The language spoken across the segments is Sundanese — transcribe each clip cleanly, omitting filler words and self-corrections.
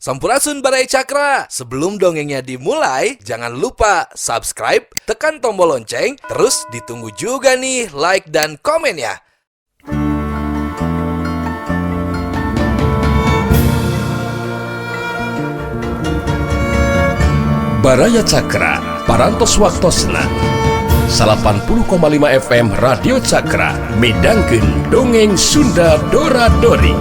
Sampurasun Baraya Cakra. Sebelum dongengnya dimulai, jangan lupa subscribe, tekan tombol lonceng, terus ditunggu juga nih like dan komennya. Baraya Cakra, Parantos Waktosna 80,5 FM Radio Cakra midangkeun dongeng Sunda Dora Dori.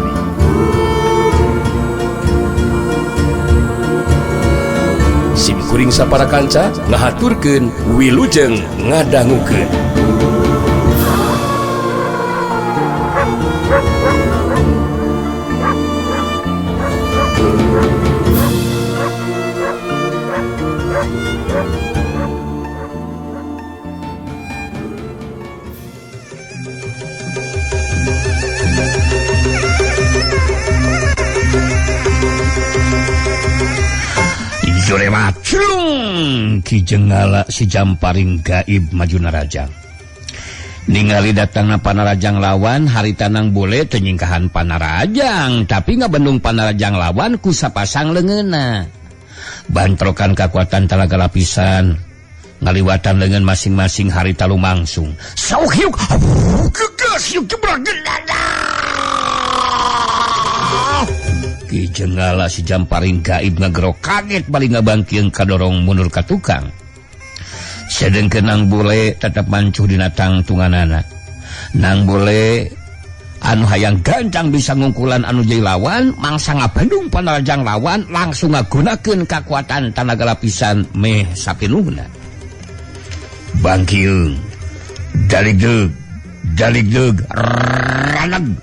Sim kuring sapara kanca ngahaturkeun wilujeng ngadangukeun. Cilung Ki Jenggala si Jamparing gaib maju narajang. Ningali datangna panarajang lawan harita nang bule teu nyingkahan panarajang, tapi ngabendung panarajang lawan ku sapasang leungeunna. Bantrokan kakuatan talaga lapisan, ngaliwatan leungeun masing-masing harita lumangsung. Sauk hiuk, gegas hiuk jebrak gedada. Ki Jenggala si Jamparing gaib ngagero kaget bali ngabangkieun kadorong mundur ka tukang. Sedengkeun nang bule tetep mancuh dina tangtunganana. Nang bule anu hayang gancang bisa ngungkulan anu jadi lawan, mangsa ngabendung panarajang lawan langsung ngagunakeun kakuatan tanaga lapisan meh sapinuhna. Bangkieun, daligdeug, daligdeug, raneg.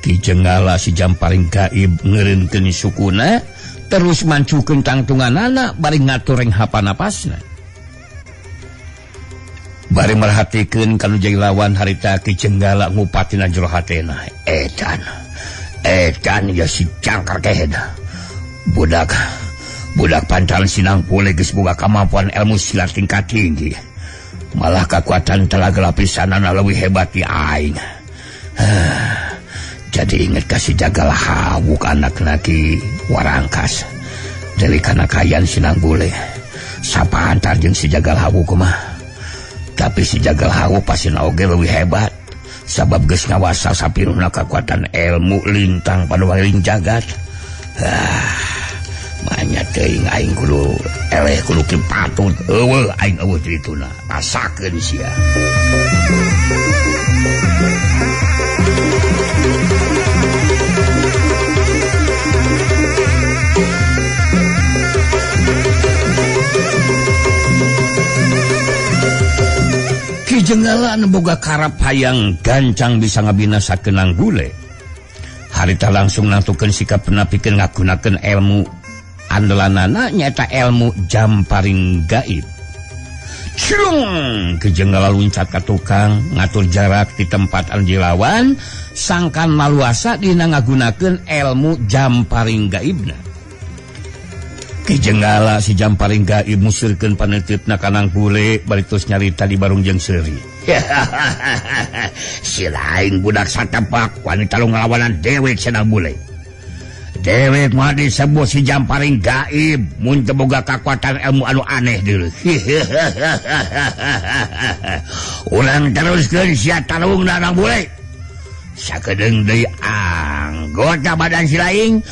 Ki Jenggala si Jamparing gaib ngeureunkeun sukuna terus mancukeun tangtunganana bari ngatur renghapa napasna. Bari merhatikeun kanu jadi lawan harita Ki Jenggala ngupatina jero hatena. Edan, edan ya si cangkar kehed. Budak, budak pantalan sinang pule geus boga kamampuan ilmu silat tingkat tinggi. Malah kakuatan telaga lapisanana leuwih hebat ti aing. Jadi inget kasih jagalah hawuk anak laki warangkas. Dari kana kayan sinang bule. Sapa antar jeung si jagal hawuk mah. Tapi si jagal hawuk pasti oge leuwih hebat. Sabab geus ngawasa sapiruna kakuatan ilmu lintang paduwaling jagat. Banyak teuing aing kudu eleh kudu ki patut. Eueuh aing eueuh dituna. Rasakeun sia. Ki Jenggala anu boga karep hayang gancang bisa ngabinasakeun nang bule. Harita langsung nangtukeun sikap penapikeun ngagunakeun ilmu andelanana nyaeta ilmu Jamparing gaib. Cilung Ki Jenggala luncat ka tukang ngatur jarak di tempat anu lawan sangkan maluasa dina ngagunakeun ilmu Jamparing gaibna. Ki Jenggala si Jamparing gaib musirkeun paneuteup ka nang bule bari terus nyarita di barung jeung seuri. Si lain budak satapak wanita lu ngalawanan dewek cenah bule. Dewek mah disebut si Jamparing gaib mun teu boga kakuatan ilmu anu aneh deui. Urang teruskeun sia tarungna nang bule. Sakedeung deui anggota badan si lain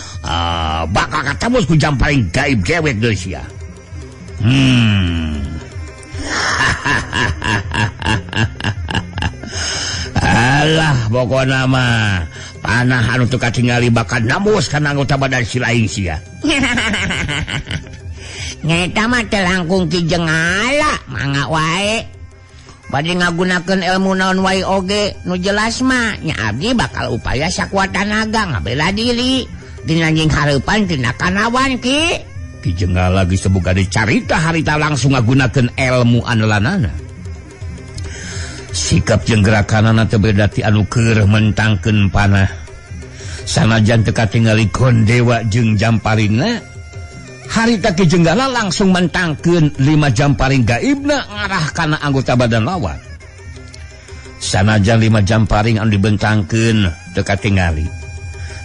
bakal katembus ku Jamparing gaib dewek deui sia. Alah pokona mah panah anu teu katingali bakal nembus kana anggota badan si lain sia. Nyata mah teu langkung Ki Jenggala mangga wae. Bade ngagunakeun ilmu naon wae oge nu jelas mah nya abdi bakal upaya sakuat tanaga ngabela diri dina nying hareupan tina kanawan Ki. Ki Jenggala geus boga dicarita harita langsung ngagunakeun ilmu andelanana. Sikap jeung gerakanana teu beda ti anu keur mentangkeun panah. Sanajan teu katingali Gondewa jeung Jamparingna, harita Ki Jenggala langsung mentangkeun 5 jamparing gaibna ngarah kana anggota badan lawan. Sanajan 5 jamparing anu dibentangkeun teu katingali.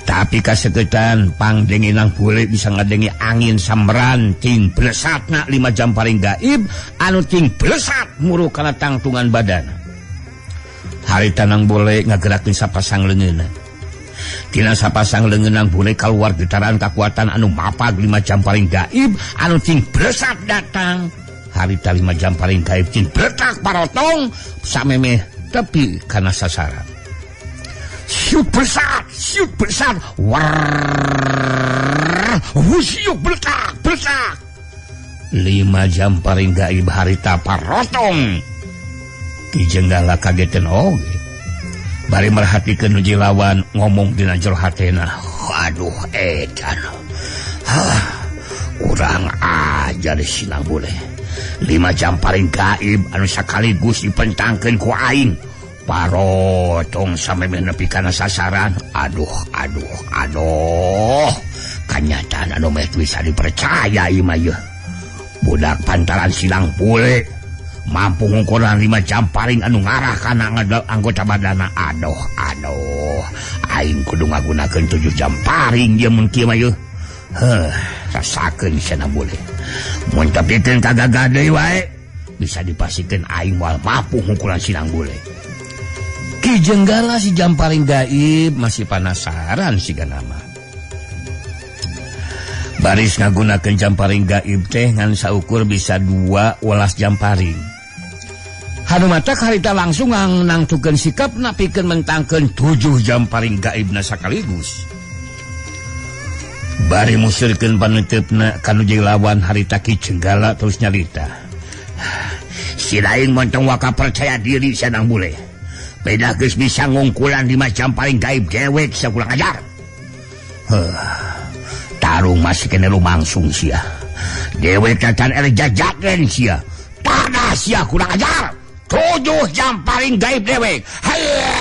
Tapi kaseketan pangdenge nang bule bisa ngadenge angin samran ting blesatna 5 jam paring gaib anu ting blesat muru kana tangtungan badan. Harita nang bule ngagerakeun sapasang leungeunna. Tina sapasang leungeun nang bule kaluar getaran kakuatan anu mapag 5 jam paring gaib anu ting blesat datang. Harita 5 jam paring gaib ting bletak parotong samemeh tepi kana sasaran. Siup besar, war, wusiup beletak, beletak. 5 jam paring gaib harita parotong. Ki Jenggala kagetan oge. Bari merhatikeun nu lawan ngomong dina jero hatena. Aduh edan. Hah, urang ajar sinang boleh. 5 jam paring gaib anu sakaligus dipentangkeun ku aing. Parotong sampai menepi kana sasaran. Aduh, aduh, aduh. Kanyataan anu meh bisa dipercaya ieu mah yeuh. Budak pantaran silang bule mampu ngungkuran 5 jam paring anu ngarah kana anggota badana. Aduh, aduh. Aing kudu ngagunakeun 7 jam paring ieu mun kieu mah yeuh. Heuh, rasakeun cenah bule. Mun tepikeun kagagah deui wae, bisa dipasikeun aing moal mampu ngungkuran silang bule. Ki Jenggala si jam paring gaib masih penasaran siga nama. Baris ngagunakeun jam paring gaib teh ngan saukur bisa 2 welas jam paring. Hanu matak harita langsung nangtukeun sikapna pikeun mentangkeun 7 jam paring gaibna sakaligus. Bari musirkeun paneuteup kanu jeung lawan harita Ki Jenggala terus nyarita. Si lain montong waka percaya diri sanang bule. Beda geus bisa ngungkulan 5 jam paling gaib dewek sakurang ajar. Heuh. Tarung masih kene lumangsung sia. Dewek cacan erek jajakeun sia. Tanah sia kurang ajar. 7 jam paling gaib dewek. Hayya.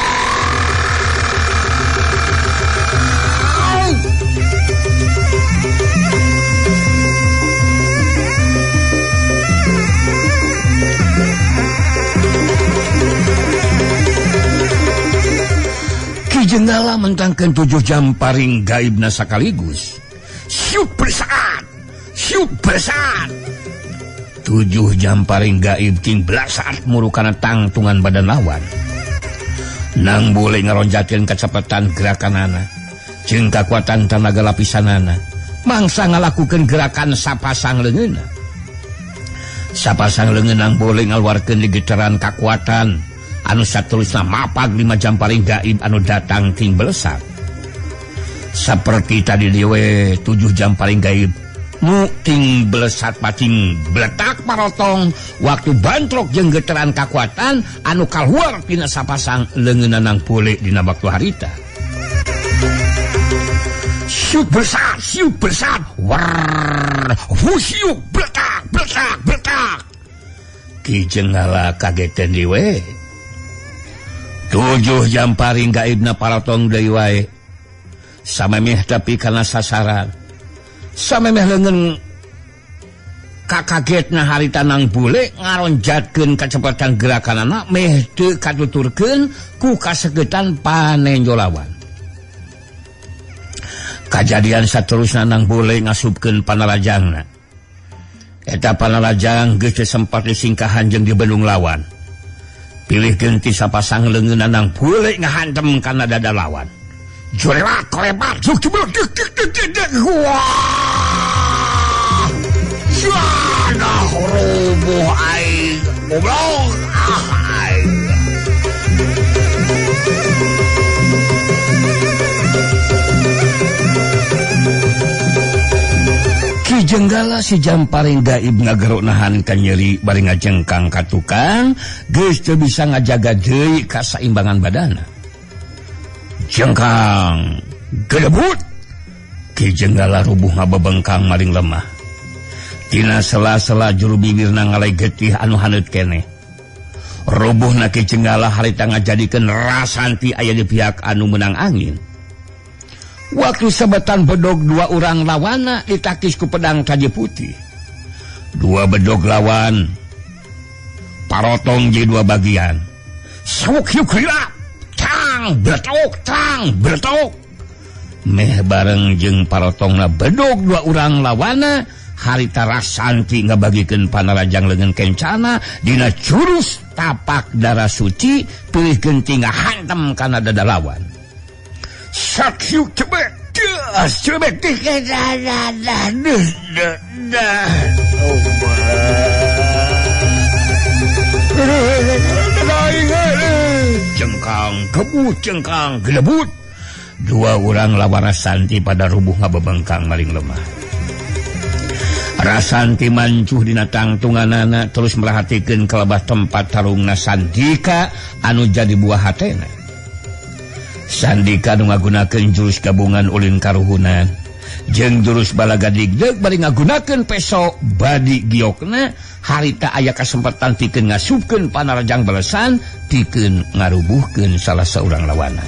Ki Jenggala mentangkeun 7 jam paring gaibna sakaligus. Siup bersat, siup bersat. 7 jam paring gaib ting belasat murukana tangtungan badan lawan. Nang boleh ngaronjakeun kacepetan gerakanana, jeung kakuatan tanaga lapisanana. Mangsa ngalakukeun gerakan sapasang leungeunna. Sapasang leungeun nang boleh ngaluarkeun getaran kakuatan anu saterusna mapag 5 jam paring gaib anu datang ting belesat. Seperti tadi dewe 7 jam paring gaib nu ting belesat pacing bletak parotong waktu bantrok jeung getaran kakuatan anu kaluar tina sapasang leungeunna nang bule dina waktu harita. Siup bersat, war, wusiup bletak, bletak, bletak. Ki Jenggala kagetan dewe. 7 jam paring gaibna parotong deui wae. Samemeh tapi kana sasaran. Samemeh leungeun kakagetna harita nang bule ngaronjatkeun kacepatan gerakanana meh teu katuturkeun ku kasegetan panenjo lawan. Kajadian saterusna nang bule ngasupkeun panarajangna. Eta panarajang geus teu sempat disingkahan jeung dibendung lawan. Pilih genti sapasang leungeunna nang bule ngahantem kana dada lawan. Jorelat korebat juk jeblok dek dek dek dek dek. Wah. Janah roboh aing goblok ah aing. Ki Jenggala si jam paring gaib ngagerok nahan ka nyeri bari ngajengkang ka tukang geus teu bisa ngajaga deui kasaimbangan badana. Jengkang gedebut Ki Jenggala rubuh ngabebengkang maring lemah. Tina sela-sela juru bibirna ngalai getih anu haneut keneh. Rubuhna Ki Jenggala harita ngajadikeun rasanti aya di pihak anu menang angin. Waktu sebetan bedog 2 urang lawana ditakis ku pedang taji putih. 2 bedog lawan parotong jadi 2 bagian. Sawuk hiuk hilap. Tang, bertok, tang, bertok. Meh bareng jeung parotongna bedog dua urang lawana harita Rasanti ngabagikeun Panarajang leungeun kencana dina jurus tapak darah suci pilih genting ngahantem kana dada lawan. Sakyuk cebek das cebek cengkang kebut cengkang gelebut dua orang lawan Rasanti pada rubuh ngabebengkang maling lemah. Rasanti mancuh dina tangtunganana terus merhatikeun kelebah tempat tarungna Sandika anu jadi buah hatena. Sandika nu ngagunakeun jurus gabungan ulin karuhunan jeung jurus balaga digdeg bari ngagunakeun peso badi giokna harita aya kasempatan pikeun ngasupkeun Panarajang balesan pikeun ngarubuhkeun salah saurang lawana.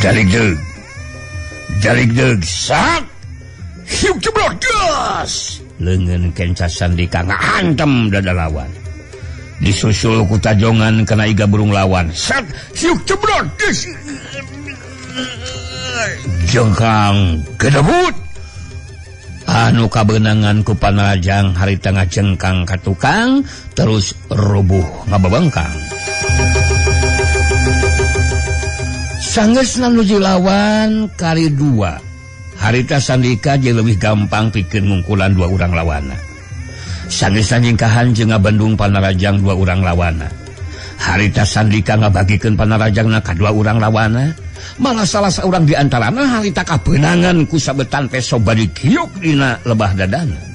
Jaligdeg jaligdeg sak hiuk jeblok gas leungeun kenca Sandika ngahantem dada lawan disusul ku tajongan kana iga burung lawan sat hiuk jeblok gas jengkang gedebut anu kabeunangan ku Panarajang harita ngajengkang ka tukang terus rubuh ngabebengkang. Sanggeusna nuju lawan kali dua harita Sandika jeung leuwih gampang pikeun ngungkulan dua urang lawana. Sanggeusna nyingkahan jeung ngabendung Panarajang dua urang lawana. Harita Sandika ngabagikeun Panarajangna ka dua urang lawana. Malah salah saurang di antarana harita kabeunangan ku sabetan peso bari giok dina lebah dadana.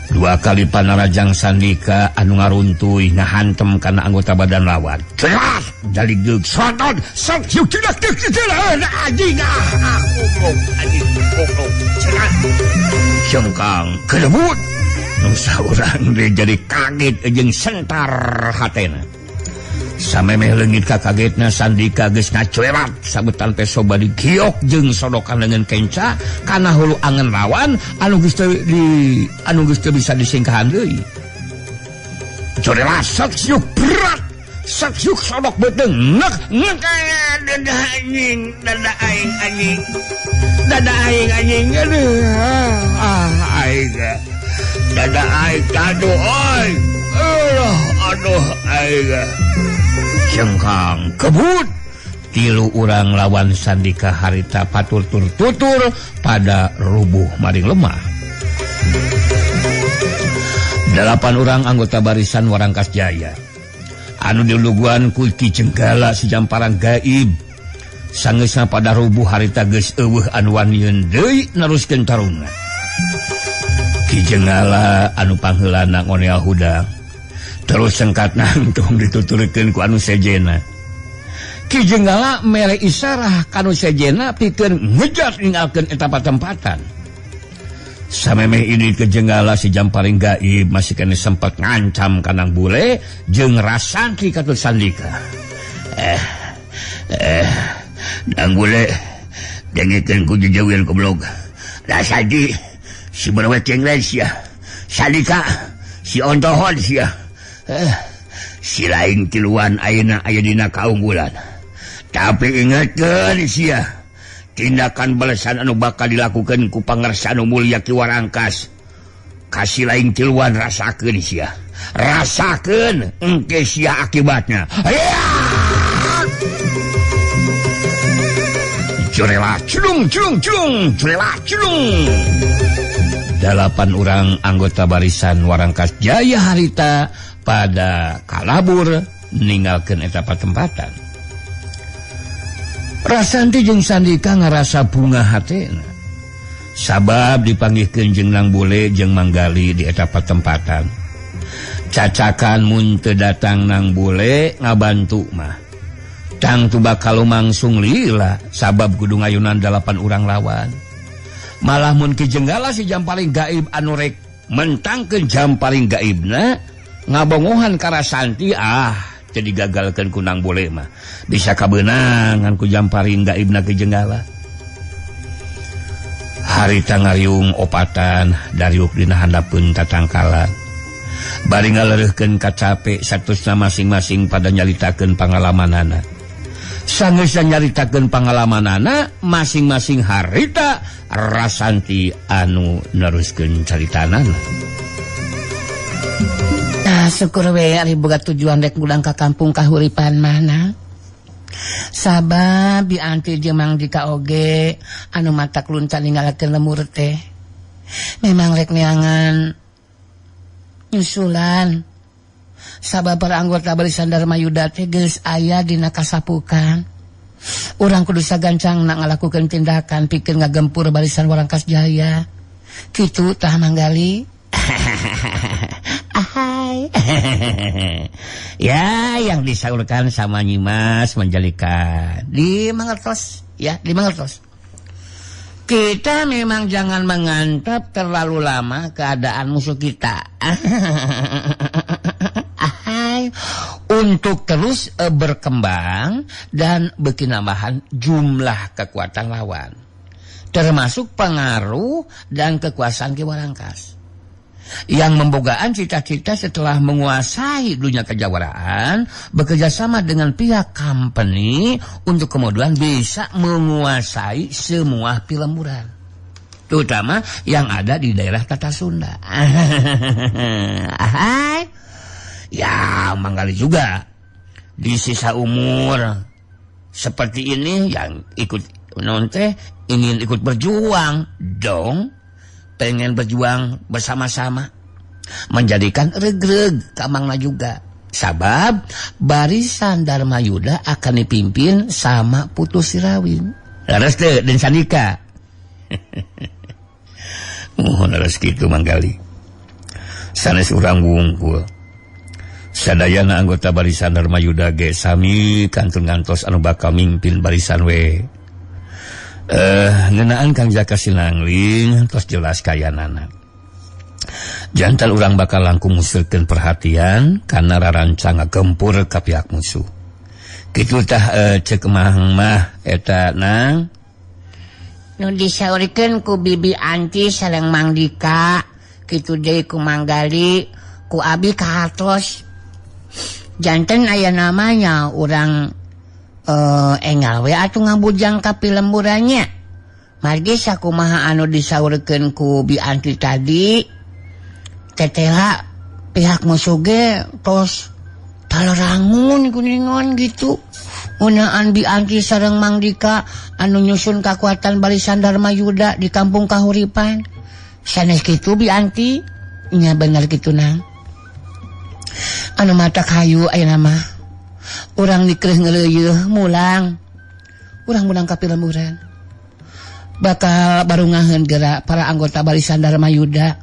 Dua kali Panarajang Sandika anu ngaruntuy ngahantem kana anggota badan lawan. Celah jaligdeug soton sok yuk cedak deuk celah anjing ah goblok anjing goblok celah jengkang kedebut nu saurang deui jadi kaget jeung sentar hatena. Samemeh leungit ka kagetna Sandika geus ngacuerat sabetan peso bari giok jeung sodokan leungeun kenca kana hulu angen lawan anu geus teu di anu geus teu bisa disingkahan deui. Corelah sok siuk berat sok siuk sodok beuteung nek nek dada anjing dada aing anjing dada aing anjing aduh ah aing dada aing aduh oi aduh aduh aing jengkang kebut tilu urang lawan Sandika harita patur-tur-tutur pada rubuh maring lemah. 8 orang anggota barisan Warangkas Jaya anu diluguan ku Ki Jenggala si Jamparang gaib sangeusna pada rubuh harita geus eueuh anu wanieun deui neruskeun tarungna. Ki Jenggala anu pangheulana ngonea hudang terus sengkat nangtung dituturkeun ku anu sejena. Ki Jenggala mere isarah kanu sejena pikeun ngejat ninggalkeun eta patempatan. Samemeh ini ke Jenggala si Jamparing gaib masih kene sempat ngancam kanang bule jeung Rasanti katut Sandika. Nang bule dengekeun ku jejeuweun goblok. Rasanti si berwet cenglen sia. Sandika si ontohon sia. Si lain tiluan ayeuna aya dina kaunggulan. Tapi ingatkeun sia, tindakan balesan anu bakal dilakukan ku pangersa anu mulia Ki Warangkas. Kasih lain tiluan rasakeun sia. Rasakeun engke sia akibatnya. Curela culung culung culung curela culung. 8 orang anggota barisan Warangkas Jaya harita pada kalabur ninggalkeun eta patempatan. Rasanti jeung Sandika ngarasa bunga hatena. Sabab dipanggihkeun jeung Nang Bule jeung Manggali di eta patempatan. Cacakan mun teu datang Nang Bule ngabantu mah. Tangtu bakal lumangsung lila sabab kudu ngayunan 8 urang lawan. Malah mun Ki Jenggala si Jamparing gaib anu rek mentangkeun Jamparing gaibna ngabongohan ka Rasanti ah jadi gagalkeun ku Nang Bule mah bisa kabeunangan ku Jamparing gaibna Ki Jenggala. Harita ngariung opatan dariuk dina handapeun tatangkalan bari ngalereuhkeun kacape satusna masing-masing pada nyalitakeun pangalamanana. Sanggeus nyaritakeun pangalamanana masing-masing harita Rasanti anu neruskeun caritanana. Ah, syukur we ari boga tujuan rek ngulang ka kampung Kahuripan mana. Sabab Bi Anti jeung Mang Dika oge anu matak lunta ninggalakeun lemur teh. Memang rek neangan nyusulan. Sabab para anggota barisan Dharma Yuda teh geus aya dina kasapukan. Urang kudu sagancangna ngalakukeun tindakan pikeun ngagempur barisan Warangkas Jaya. Kitu tah Manggali. Ahai. Ya, yang disaurkan sama Nyimas Manjalika. Dimengertos ya, dimengertos. Kita memang jangan mengantap terlalu lama keadaan musuh kita. Ahai. Untuk terus berkembang dan berkenambahan jumlah kekuatan lawan, termasuk pengaruh dan kekuasaan Ki Warangkas yang membogaan cita-cita setelah menguasai dunia kejawaraan, bekerja sama dengan pihak company untuk kemudian bisa menguasai semua pilemburan, terutama yang ada di daerah Tata Sunda. Ahai. Ya, Manggali juga di sisa umur seperti ini yang ikut nonte ingin ikut berjuang dong. Pengen berjuang bersama-sama menjadikan regreg kamangna juga. Sabab barisan Dharma Yuda akan dipimpin sama Putu Sirawin. Leres teu Den Sandika. Mohon leres kitu Manggali. Sanes urang wungkul. Sadayana anggota barisan Dharma Yuda ge sami kantun ngantos anu bakal mimpin barisan we. Ngeunaan Kang Jaka Sinangling tos jelas kayanana. Jantan urang bakal langkung ngusulkeun perhatian kana rarancang ngagempur ka pihak musuh. Kitu tah ceuk Mang mah eta nang nu disaurikeun ku Bibi Anti sareng Mang Dika, kitu deui ku Manggali, ku abi kahartos. Janten aya namanya urang enggal we atuh ngabujang ka pilemburannya. Margi sakumaha anu disaurkeun ku Bi Anti tadi, tetela pihak musuh ge tos talerangun kuningan gitu. Ngeunaan Bi Anti sareng Mang Dika anu nyusun kakuatan barisan Dharma Yuda di kampung Kahuripan. Sanes kitu Bi Anti, nya bener kitu nang. Anu matak hayu ayeuna mah urang dikreuh ngeleuyeuh mulang. Urang mulang ka pilemburan. Bakal barungaheun geura para anggota barisan Dharma Yuda.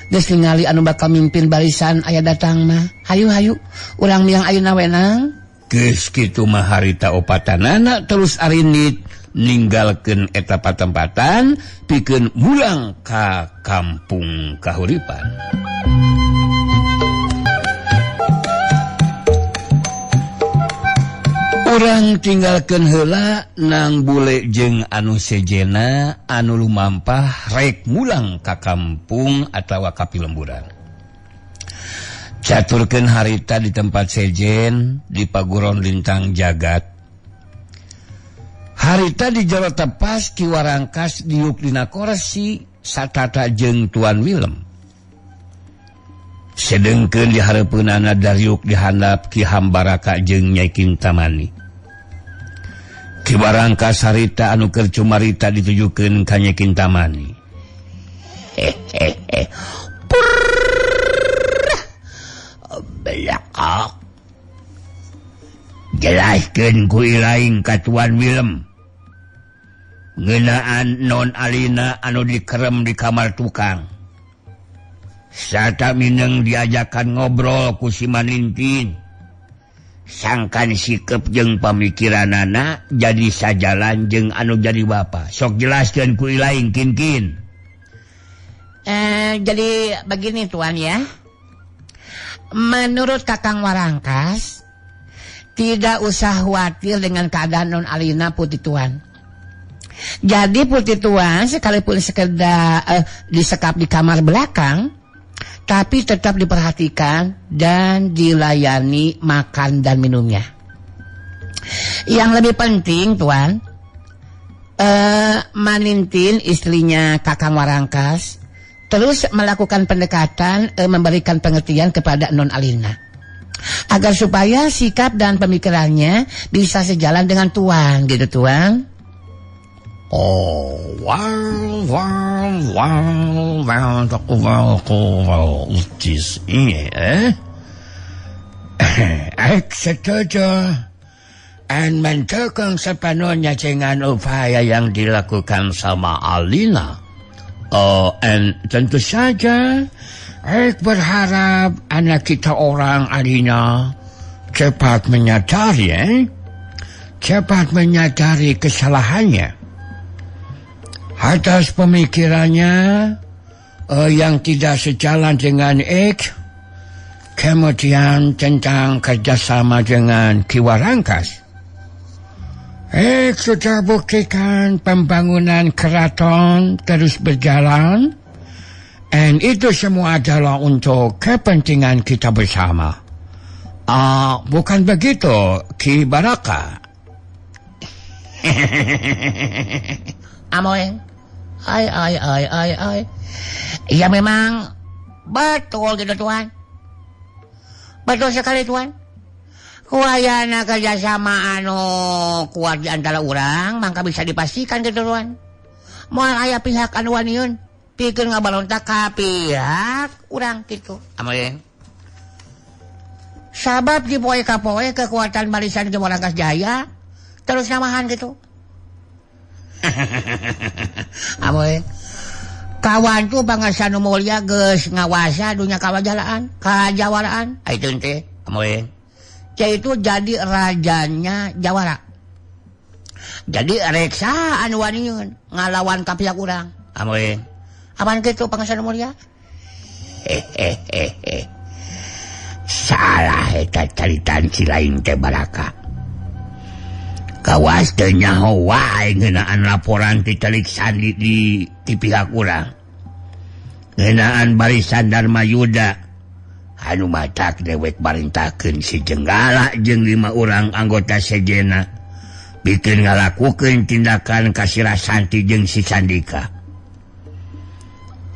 Geus ningali anu bakal mimpin barisan aya datang mah. Hayu-hayu urang miang ayeuna we nang. Geus kitu mah harita opatanana terus arinit ninggalkeun eta patempatan pikeun mulang ka kampung Kahuripan. Urang tinggalkeun heula nang bule jeung anu sejena anu lumampah rek mulang ka kampung atawa ka pilemburan. Caturkeun harita di tempat sejen di paguron lintang jagat. Harita di jero tepas Ki Warangkas diuk dina korsi satata jeung Tuan Willem. Sedengkeun di hareupeunana dariuk dihandap Ki Hambaraka jeung Nyai Kintamani. Ki Warangkas harita anu keur cumarita ditujukeun ka Nyai Kintamani. Hehehe. Belakak. Jelaskeun ku ilaing ka Tuan Willem. Ngeunaan non Alina anu dikerem di kamar tukang. Sata mineng diajakan ngobrol ku si Manintin. Sangkan sikep jeung pamikiranana jadi sajalan jeung anu jadi bapa. Sok jelaskeun ku ilaing kin-kin. Jadi begini Tuan ya. Menurut Kakang Warangkas, tidak usah khawatir dengan keadaan non Alina Putih Tuan. Jadi Putih Tuan sekalipun sekedar disekap di kamar belakang, tapi tetap diperhatikan dan dilayani makan dan minumnya. Yang lebih penting Tuan, Manintin istrinya Kakang Warangkas terus melakukan pendekatan, memberikan pengertian kepada Non Alina agar supaya sikap dan pemikirannya bisa sejalan dengan Tuan gitu Tuan. Oh, wow wow wow wow wow wow eh Ek setuju dan mendukung sepenuhnya dengan upaya yang dilakukan sama Alina. Oh, and tentu saja Ek berharap anak kita orang Alina cepat menyadari, cepat menyadari kesalahannya atas pemikirannya yang tidak sejalan dengan Ek, kemudian tentang kerjasama dengan Ki Warangkas. Ek sudah buktikan pembangunan keraton terus berjalan, and itu semua adalah untuk kepentingan kita bersama. Bukan begitu, Ki Baraka? Amoeng, ai ai ai ai ai. Ya memang betul gitu Tuan. Betul sekali Tuan. Kuayana kerjasama anu kuat di antara orang, maka bisa dipastikan gitu Tuan. Moal aya pihak anu waniun pikeun ngabalontak ka pihak urang gitu. Amoeng. Sabab di poe ka poe kekuatan barisan Ki Warangkas Jaya terus namahan gitu. Amoeng. Kawan tuh Pangersa Nu Mulya geus ngawasa dunya kawajalaan, kajawaraan. Itu teh, amoeng. Itu jadi rajanya Jawara. Jadi reksa anu waniun ngalawan ka pihak urang. Amoeng. Apaan kitu Pangersa Nu Mulya? Hehehe. Salah eta caritaan si lain teh Baraka. Kawas teu nyaho wae ngeunaan laporan ti Telik Sandi di pihak urang. Ngeunaan barisan Dharma Yuda anu matak dewek marintahkeun si Jenggala jeung 5 urang anggota sejena pikeun ngalakukeun tindakan ka si Rasanti jeung si Sandika.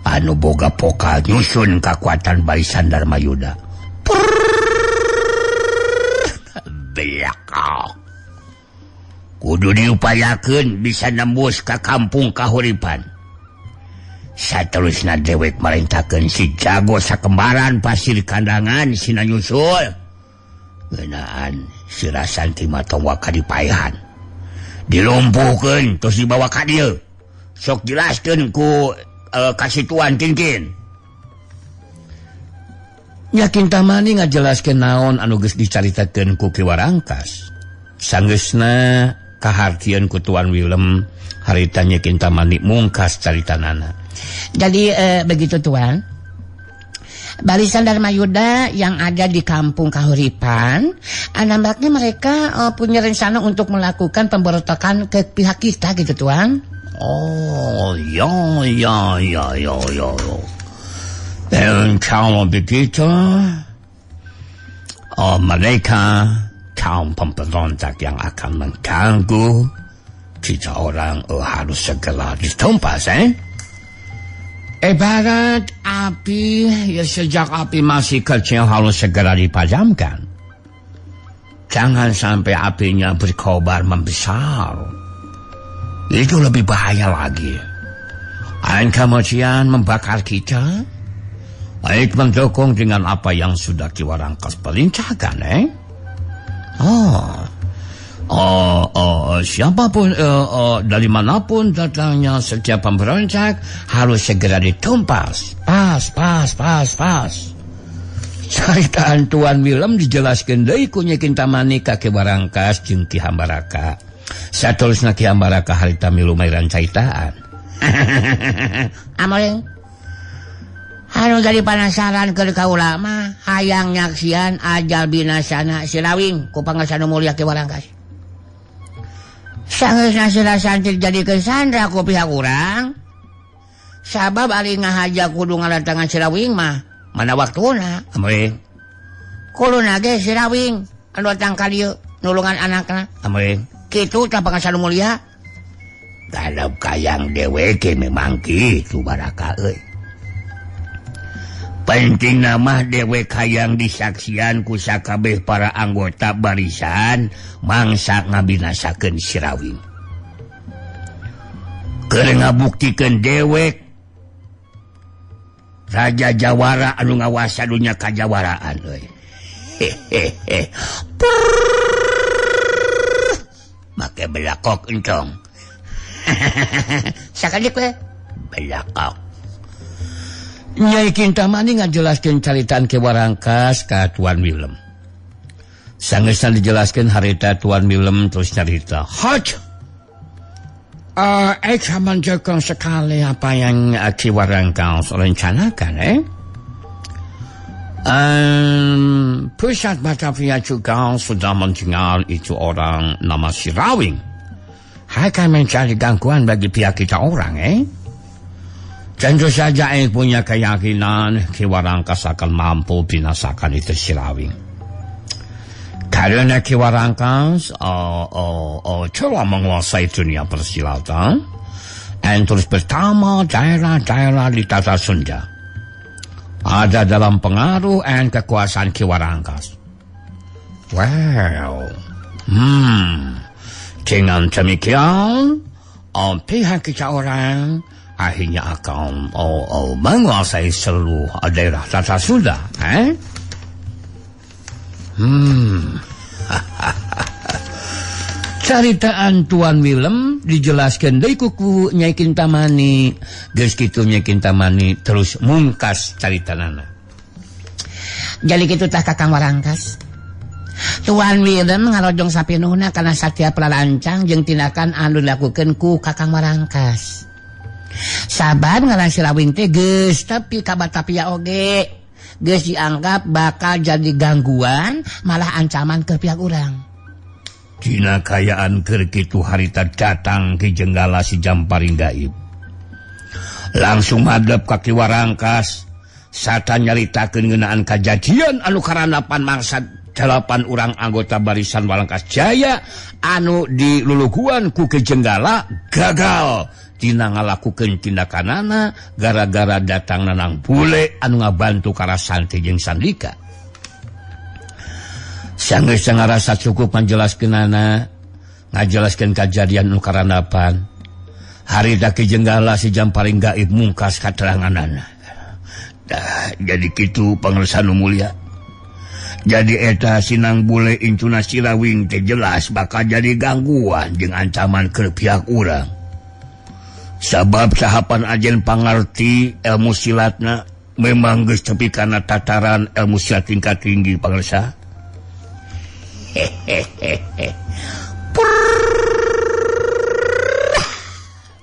Anu boga pokal nyusun kakuatan barisan Dharma Yuda. Belakang. Kudu diupayakeun bisa nembus ka kampung Kahuripan. Saterusna dewek marintahkeun si Jago sakembaran pasir kandangan sina nyusul. Ngeunaan si Rasanti mah tong waka dipaehan. Dilumpuhkeun terus dibawa ka dieu. Sok jelaskeun ku kasituan Kinkin. Nya Kintamani ngajelaskeun naon anu geus dicaritakeun ku Ki Warangkas. Sanggeusna kahartieun ku Tuan Willem harita nya Kintamani mungkas caritanana. Jadi begitu Tuan. Barisan Dharma Yuda yang ada di kampung Kahuripan, nampaknya mereka punya rencana untuk melakukan pemberontakan ke pihak kita gitu Tuan. Oh, ya ya ya ya ya. Dan kalau begitu, mereka kaum pemberontak yang akan mengganggu kita orang harus segera ditumpas, eh? Ibarat api, ya sejak api masih kecil harus segera dipadamkan. Jangan sampai apinya berkobar membesar. Itu lebih bahaya lagi. Dan kemudian membakar kita. Baik mendukung dengan apa yang sudah Ki Warangkas perintahkan, eh? Siapapun, dari manapun datangnya setiap pemberontak harus segera ditumpas. Pas, pas, pas, pas. Caritaan Tuan Willem dijelaskan deui ku Nyi Kintamani ka Ki Warangkas jeung Ki Hambaraka. Saterusna Ki Hambaraka harita milu mairan caritaan. Amoeng. Anu jadi penasaran ke kaula mah hayang nyaksian ajal binasana Silawing ku Pangersa Nu Mulya Ki Warangkas. Sangeusna si Rasanti jadi kesandra ku pihak urang. Sabab ari ngahaja kudu ngalatangan Silawing mah mana waktuna. Amoeng. Kuluna ge Silawing anu datang ka dieu. nulungan anakna. Ameng kitu tah Pangarsa Nu Mulia. Galap kayang dheweke memang kitu baraka euy. Penting nama dewek hayang disaksian ku sakabeh para anggota barisan mangsa ngabinasakeun Sirawing. Keur ngabuktikeun dewek Raja Jawara anu ngawasa dunya kajawaraan euy. Hehehe. Make belakok entong. Sakali we belakok. Nyai Kintamani ngajelaskeun caritaan Ki Warangkas ka Tuan Willem. Sangeusna dijelaskeun harita Tuan Willem terus nyarita. Hot. Menjengkelkan sekali apa yang Ki Warangkas rencanakan, Pusat Batavia juga sudah mendengar itu orang nama Sirawing akan mencari gangguan bagi pihak kita orang, Tentu saja punya keyakinan Ki Warangkas akan mampu binasakan itu Sirawing. Karena Ki Warangkas telah menguasai dunia persilatan dan terus pertama daerah-daerah di Tata Sunda ada dalam pengaruh dan kekuasaan Ki Warangkas. Well, dengan demikian, pihak kita orang akhirnya akan menguasai seluruh daerah Tata Sunda, Caritaan Tuan Willem dijelaskan deui ku Nyai Kintamani. Geus kitu Nyai Kintamani terus mungkas caritanana. Jadi kitu tah Kakang Warangkas. Tuan Willem ngarojong sapinuhna kana satiap lalancang jeung tindakan anu dilakukeun ku Kakang Warangkas. Sabab ngaran Sirawing teh geus tapi ka Batavia oge geus dianggap bakal jadi gangguan malah ancaman ke pihak urang. Dina kayaan keur kitu harita datang Ki Jenggala si Jamparing Gaib. Langsung madep ka Ki Warangkas sata nyaritakeun ngeunaan kajadian anu karanapan mangsa 8 urang anggota barisan Warangkas Jaya anu diluluguan ku Ki Jenggala gagal dina ngalakukeun tindakanana gara-gara datang nanang bule anu ngabantu Karasanti jeung Sandika. Sanggeus ngarasa cukup ngajelaskeunana, ngajelaskeun kajadian nu karanapan. Harita Ki Jenggala si Jamparing Gaib mungkas kateranganana. Dah jadi kitu Pangersa Nu Mulia. Jadi eta sinang bule incuna Sirawing teh jelas bakal jadi gangguan jeung ancaman ke pihak urang. Sabab sahapan ajen pangarti ilmu silatna memang geus tepi kana tataran ilmu silat tingkat tinggi Pangersa. Hehehe.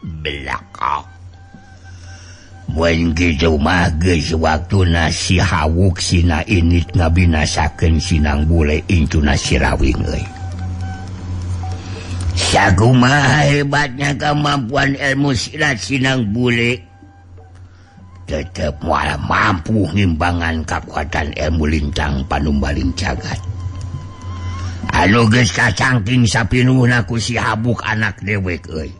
Belakang. Mun kitu mah geus waktuna si Hawuk sina init ngabinasakeun sinang bule incuna Sirawing euy. Sakumaha hebatnya kemampuan ilmu silat sinang bule tetep moal mampu ngimbangan kakuatan ilmu lintang panumbaling jagat. Anu geus kacangking sapinuhna ku si Habuk anak dewek euy.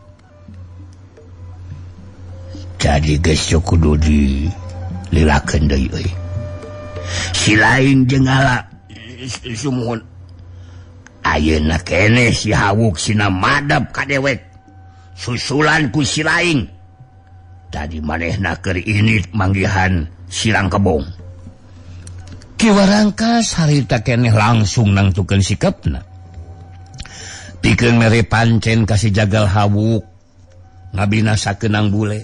Jadi geus kudu dililakeun deui euy. Si lain Jenggala sumuhun. Ayeuna keneh si Hawuk sina madep ka dewek. Susulan ku si lain. Tadi manehna keur init manggihan Sirang Kebong. Ki Warangkas harita keneh langsung nangtukeun sikapna. Pikeun mere pancen ka si Jagal Hawuk ngabinasakeun nang bule.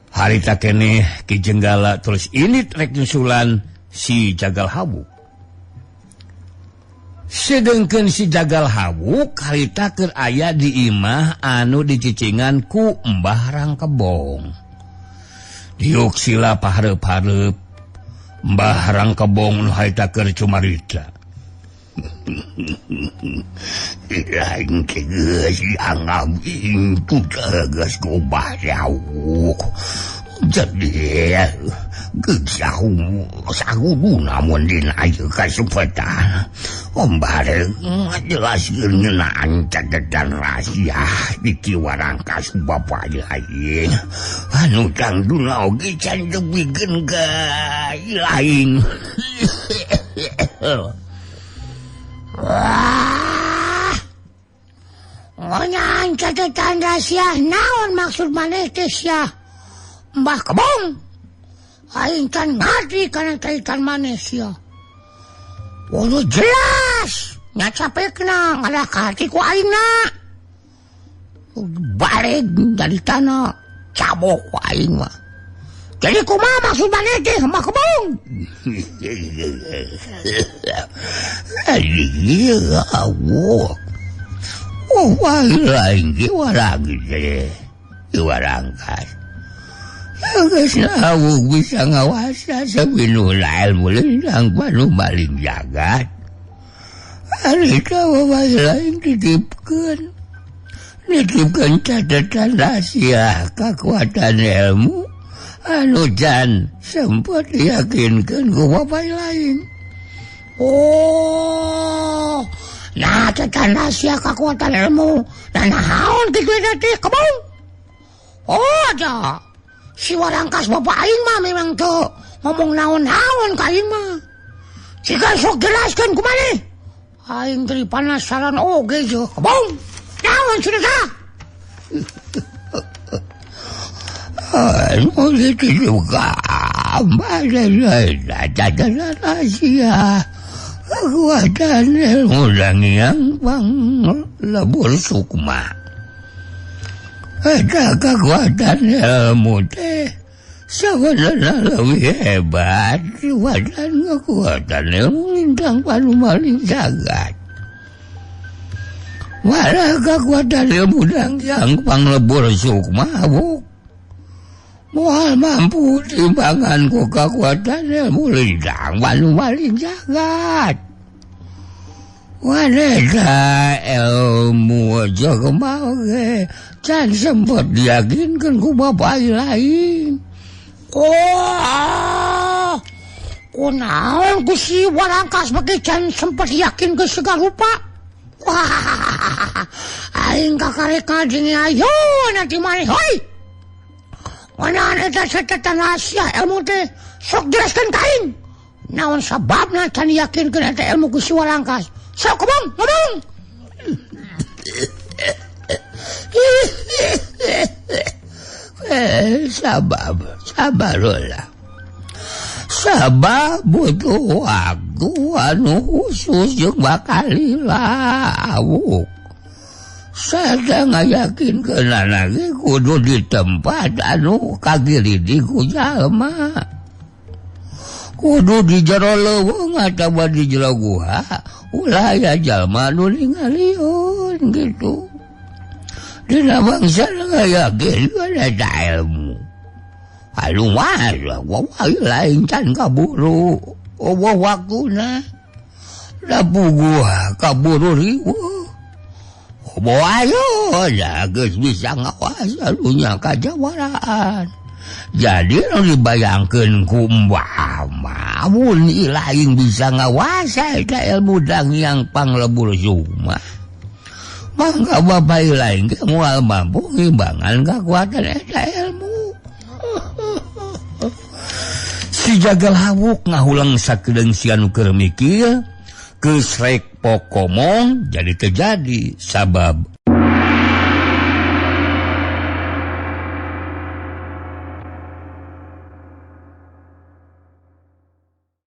Harita keneh Ki Jenggala terus init rek nyusulan si Jagal Hawuk. Sedengkeun si Jagal Hawuk harita keur aya di imah anu dicicingan ku Mbah Rangkebong. Diuk sila pahareup-hareup Mbah Rangkebong nu harita keur cumarita. Lain ke geus dianggap intu geus gobah jauh. Jadi namun dina kasempatan bareng jelaskeun ngeunaan catatan rahasia di Ki Warangkas bapa aing anu tangduna oge can depikeun ka lain. Wah, ngeunaan catatan rahasia naon maksud maneh teh sia Mbah Kebong? Aing can ngarti kana kaitan maneh sia. Waduh jelas nyacapekna ngalah ka hati ku aingna. Bareg dari tanah cabok ku aing mah. Jadi kumaha maksud maneh teh Mbah Kebong? Oh, lain ge warang teh. Warangkas. Geus lawung bisa ngawasa sabinula ilmu lindang panu maling jagat. Harita wae lain titipkeun. Nitipkeun catatan rahasia kakuatan ilmu anu can sempat diyakinkeun ku bapak lain. Oh, nah catatan rahasia kakuatan ilmu nah naon kitu eta teh Kebong? Oh, aja. Si Warangkas bapak aing mah memang tuh ngomong naon-naon ka aing mah. Jika sok jelaskeun ku maneh. Aing teh penasaran oge je. Kebong. Naon sudah tah? Anu kitu juga. Catatan rahasia kakuatan ilmu langiang panglebur sukma. Eta kekuatan ilmu teh sabenerna leuwih hebat tibatan kekuatan ilmu lintang panumaling jagat. Malah kekuatan ilmu danghyang panglebur sukma buk moal mampu timbangan ku kekuatan ilmu lintang panumaling jagat. Wanita ilmu jaga oge can sempat diyakinkan ku bapak lain. Oh, kunaon ku si Warangkas bagi can sempat yakin ke segala rupa. Wah, aing kakarek ngajini ayo nanti maneh hoi. Ngeunaan eta catatan rahasia ilmu teh sok jelaskeun ka aing. Naon sababna can yakinkeun eta ilmu ku si Warangkas? Sok ngomong, ngomong. Sabar lah. Sabab butuh waktu anu khusus jeung bakal lawuk. Saya ngayakinkeun lagi kudu di tempat anu kagilidi ku jalma. Kudu di jero leuweung atawa di jero guha ulah aya jalma nu ningalieun gitu. Dina bangsa ngayakinkeun eta ilmu. Aduh mah, wae lain can kaburu. Eueuh waktuna. Da puguh kaburu riweuh. Ayo, ya geus bisa ngawasa dunya kajawaraan. Jadi nu dibayangkeun ku Mbah mah mun lain bisa ngawasa eta ilmu danghyang panglebur sukma. Mangga bapak lain ge moal mampu ngimbangan kakuatan eta ilmu. Si jagal hawuk ngahulang sakedeung sia nu keur mikir, geus rek pokomong jadi terjadi sabab.